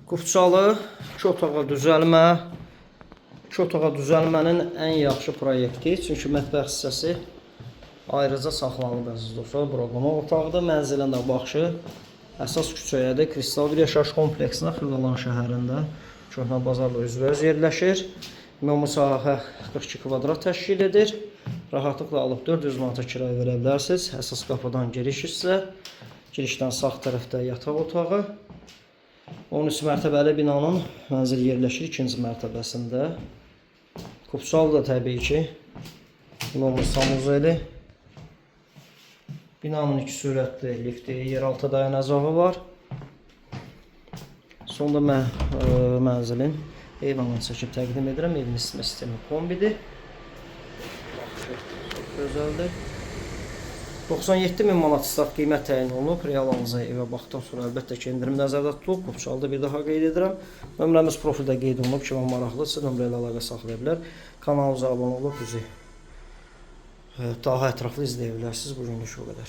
Kupçalı, iki otağa düzəlmə. İki otağa düzəlmənin ən yaxşı proyekti. Çünki mətbəx hissəsi ayrıca saxlanılıb, əziz dostlar. Bura qonaq otağıdır. Mənzilin də baxışı əsas küçəyədir. Kristal bir yaşayış kompleksinə Xırdalan şəhərində Köhnə bazarla üzbəüz yerləşir. Ümumi sahə 42 kvadrat təşkil edir. Rahatlıqla alıb 400 manata kirayə verə bilərsiniz. Əsas qapıdan giriş hissə. Girişdən sağ tərəfdə yataq otağı. 13 mərtəbəli binanın mənzil yerləşir ikinci mərtəbəsində. Kupçalı da təbii ki. Ümumi sanuzeli. Binanın iki sürətli lifti, yeraltı dayanacağı var. Sonda mən mənzilin eyvanını çəkib təqdim edirəm. Evin isitmə sistemi kombidir. Baxışı çox gözəldir. 97 min manat start qiymət təyin olunub. Real alıcıya evə baxdıqdan sonra əlbəttə ki, endirim nəzərdə tutulub. Kupçalıda bir daha qeyd edirəm. Nömrəmiz profildə qeyd olunub. Kimə maraqlıdırsa nömrə ilə əlaqə saxlaya bilər. Kanalımıza abunə olub bizi daha ətraflı izləyə bilərsiniz. Bu günlük o qədər.